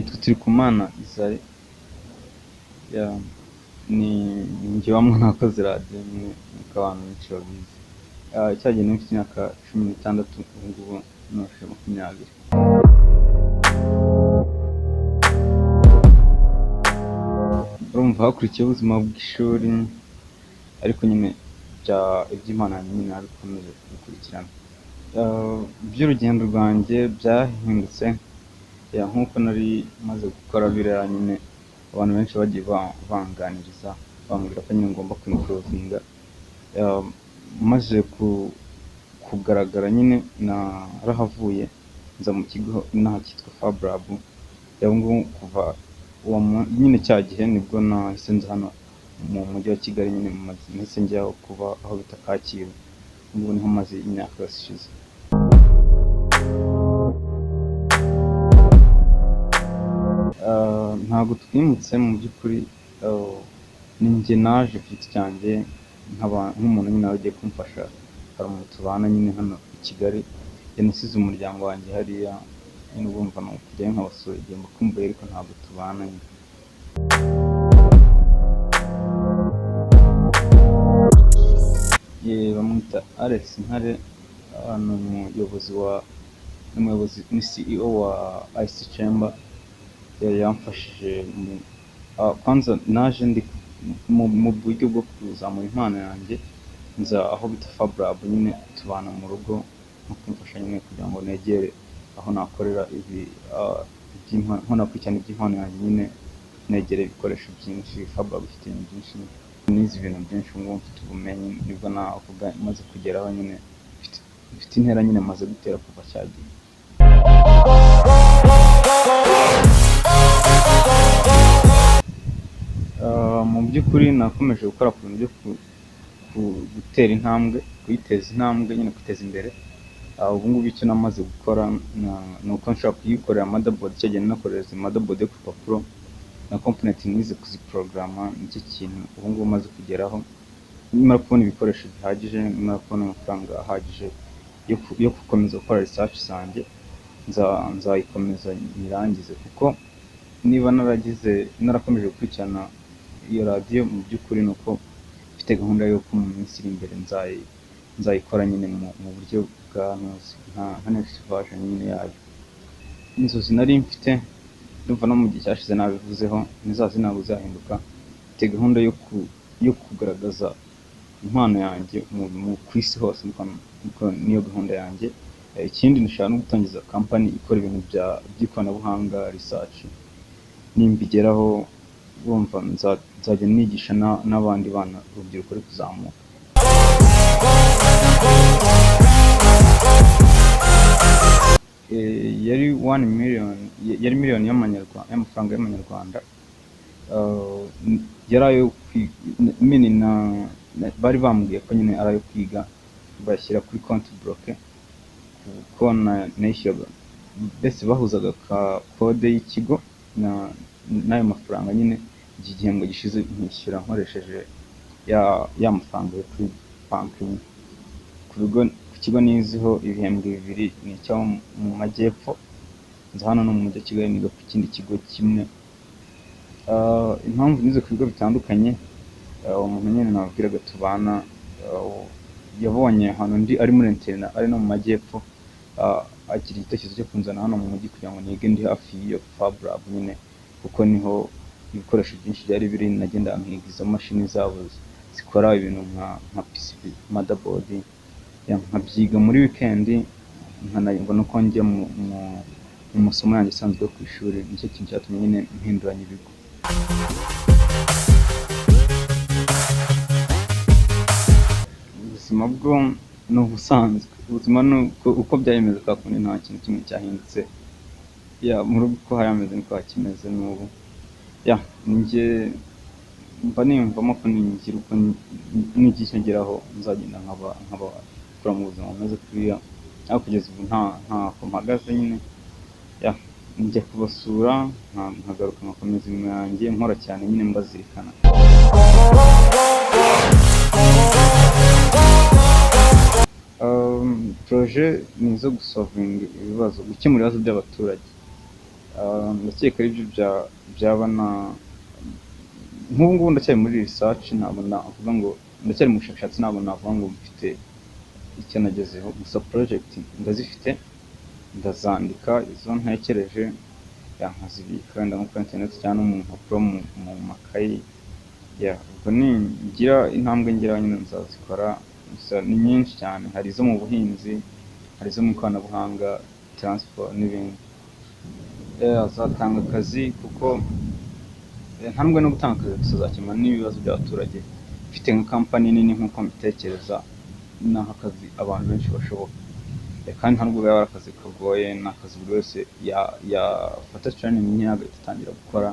Nitwa Turikumana Isaie, ni njye wa mwana wakoze radiyo nyine nk'uko abantu benshi babizi. Cya gihe nari mfite imyaka 16, ubu ngubu nujuje 20. Urumva hakurikiyeho ubuzima bw'ishuri, ariko nyine iby'impano yanjye nyine nabikomeje kubikurikirana. Iby'urugendo rwanjye byahindutse nk'uko nari maze gukora biriya nyine, abantu benshi bagiye banganiriza bambwira ko nyine ngomba kwimprovinga. Maze kugaragara nyine narahavuye nza mu kigo inaha cyitwa Fab Lab. Ubu ngubu kuva uwo nyine cya gihe nibwo nahise nza hano mu mujyi wa Kigali nyine, nahise njya kuba aho bita Kacyiru, ubu ngubu niho maze imyaka yose ishize. Ntabwo twimutse mu by'ukuri, ni njye naje ku giti cyanjye nk'umuntu nyine wari ugiye kumfasha. Hari umuntu tubana nyine hano i Kigali, yanasize umuryango wanjye hariya nyine, urumva ni ukujyayo nkabasura igihe mbakumbuye, ariko ntabwo tubana nyine. Bamwita Alex Ntare, ni umuyobozi wa, ni umuyobozi, ni CEO wa IC Chamber. Yamfashije mu, kwanza naje ndi mu buryo bwo kuzamura impano yanjye, nza aho bita Fab Lab nyine tubana mu rugo, no kumfasha nyine kugira ngo negere aho nakorera ibi, aho nakurikirana iby'impano yanjye nyine, negere ibikoresho byinshi. Fab Lab ifite ibintu byinshi, nize ibintu byinshi, ubu ngubu mfite ubumenyi, nibwo navuga maze kugeraho nyine, mfite intera nyine maze gutera kuva cya gihe. Mu by'ukuri nakomeje gukora ku bintu byo gutera intambwe, kuyiteza intambwe nyine, kwiteza imbere. Ubu ngubu icyo namaze gukora ni uko nshobora kuyikorera motherboard. Cya gihe nakorera motherboard yo ku rupapuro na component nize kuziporogaramu, nicyo kintu ubu ngubu maze kugeraho. Nimara kubona ibikoresho bihagije, nimara kubona amafaranga ahagije yo gukomeza gukora research zanjye, nzayikomeza nyirangize, kuko niba narakomeje gukurikirana iyo radiyo, mu by'ukuri ni uko mfite gahunda y'uko mu minsi iri imbere nzayikora nyine mu buryo bwa nka next version nyine yayo. Inzozi nari mfite, ndumva no mu gihe cyashize nabivuzeho, nizazi ntabwo zahinduka. Mfite gahunda yo kugaragaza impano yanjye ku isi hose, niko niyo gahunda yanjye. Ikindi ndashaka no gutangiza company ikora ibintu by'ikoranabuhanga, research. Nimbigeraho urumva nzajya nigisha n'abandi bana, urubyiruko ruri kuzamuka. Yari 1 million, yari miliyoni y'amafaranga y'amanyarwanda. Yari ayo mini bari bambwiye ko nyine ari ayo kwiga, bashyira kuri konti bloqué kuko nayishyuraga, mbese bahuzaga ka kode y'ikigo n'ayo mafaranga nyine. Iki gihembwe gishize nkishyura nkoresheje ya mafaranga yo kuri banki nyine. Ku kigo niziho ibihembwe bibiri ni icyo mu majyepfo, nza hano no mu mujyi wa Kigali niga ku kindi kigo kimwe. Impamvu nize ku bigo bitandukanye, umuntu nyine nababwiraga tubana, yabonye ahantu ndi ari muri interina, ari no mu majyepfo, agira igitekerezo cyo kunzana hano mu mujyi kugira ngo nige ndi hafi y'iyo Fab Lab nyine, kuko niho ibikoresho byinshi byari biri. Nagendaga nkiga izo mashini zabo zikora ibintu nka PCB, motherboard, nkabyiga muri weekend, nkanabona uko njya mu masomo yanjye asanzwe yo ku ishuri. Nicyo kintu cyatumye nyine mpinduranya ibigo. Ubuzima bwo ni ubusanzwe, ubuzima ni uko byari bimeze kwa kundi, nta kintu kimwe cyahindutse. Mu rugo uko hari hameze niko hakimeze n'ubu. Njye mba niyumvamo ko ningira uko nigira icyo ngeraho nzagenda nkabakura mu buzima bumeze kuriya, ariko kugeza ubu ntako mpagaze nyine. Njya kubasura nkagaruka nkakomeza imirimo yanjye, nkora cyane nyine mbazirikana. Projet ni izo gusolvinga ibibazo, gukemura ibibazo by'abaturage. Ndakeka aribyo byaba na nk'ubu ngubu ndacyari muri research, ntabwo navuga ngo ndacyari mu bushakashatsi, ntabwo navuga ngo mfite icyo nagezeho. Gusa project ndazifite, ndazandika izo ntekereje, nkazibika wenda nko kuri internet cyangwa no mu mpapuro, mu makayi. Ubwo ningira intambwe ngeraho nyine nzazikora. Gusa ni nyinshi cyane, hari izo mu buhinzi, hari izo mu ikoranabuhanga, transport n'ibindi. Azatanga akazi kuko nta nubwo no gutanga akazi gusa, azakemura n'ibibazo by'abaturage. Mfite nka kampani nini nk'uko mbitekereza, naha akazi abantu benshi bashoboka. Kandi nta nubwo yaba ari akazi kagoye, ni akazi buri wese yafata training nkeya agahita atangira gukora.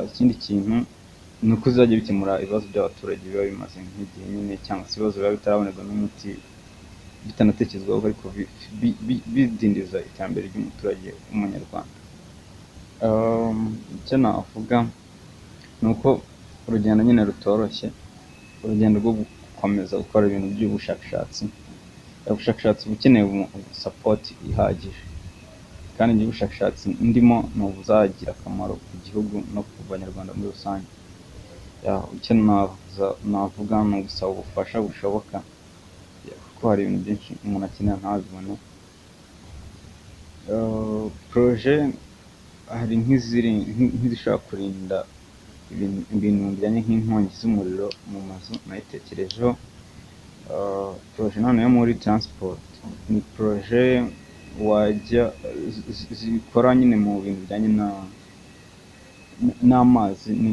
Ikindi kintu ni uko bizajya bikemura ibibazo by'abaturage biba bimaze nk'igihe nyine, cyangwa se ibibazo biba bitarabonerwa n'umuti, bitanatekerezwaho, ariko bidindiza iterambere ry'umuturage w'umunyarwanda. Icyo navuga ni uko urugendo nyine rutoroshye, urugendo rwo gukomeza gukora ibintu by'ubushakashatsi. Ubushakashatsi bukeneye support ihagije, kandi njye ubushakashatsi ndimo ni ubuzagira akamaro ku gihugu no ku banyarwanda muri rusange. Icyo navuga ni ugusaba ubufasha bushoboka, kuko hari ibintu byinshi umuntu akenera ntabibone. Projet hari nk'izishobora kurinda ibintu bijyanye nk'inkongi z'umuriro mu mazu, nayitekerejeho. Projet none yo muri transport ni projet wajya zikora nyine mu bintu bijyanye n'amazi, ni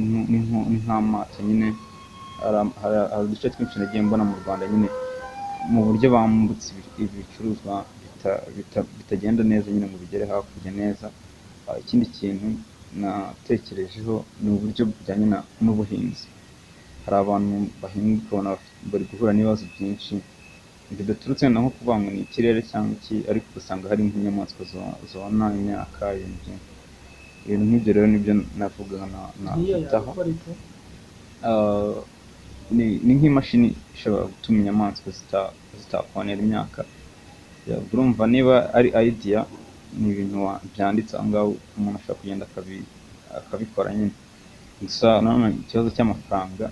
nk'amato nyine. Hari uduce twinshi nagiye mbona mu Rwanda nyine, mu buryo bambutse ibicuruzwa bitagenda neza nyine ngo bigere hakurya neza. Ikindi kintu natekerejeho ni uburyo bujyanye n'ubuhinzi. Hari abantu bahinga ukabona bari guhura n'ibibazo byinshi bidaturutse wenda nko kuvuga ngo ni ikirere cyangwa iki, ariko ugasanga hari nk'inyamaswa zona imyaka, ibintu byinshi, ibintu nk'ibyo rero nibyo navuga Nk'iyo nakwitaho. yakora ite? Ni nk'imashini ishobora gutuma inyamaswa zitakonera imyaka. Urumva niba ari idea, ni ibintu byanditse aho ngaho, umuntu ashobora kugenda akabikora nyine. Gusa nanone ikibazo cy'amafaranga,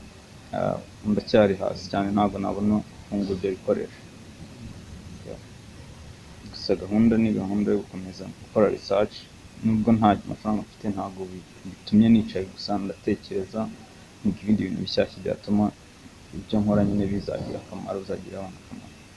ndacyari hasi cyane, ntabwo nabona kungura ibyo bikoresho. Gusa gahunda ni gahunda yo gukomeza gukora research, nubwo nta mafaranga mfite, ntabwo bitumye nicaye gusa, ndatekereza nkiga ibindi bintu bishyashya byatuma ibyo nkora nyine bizagira akamaro, bizagira abantu akamaro.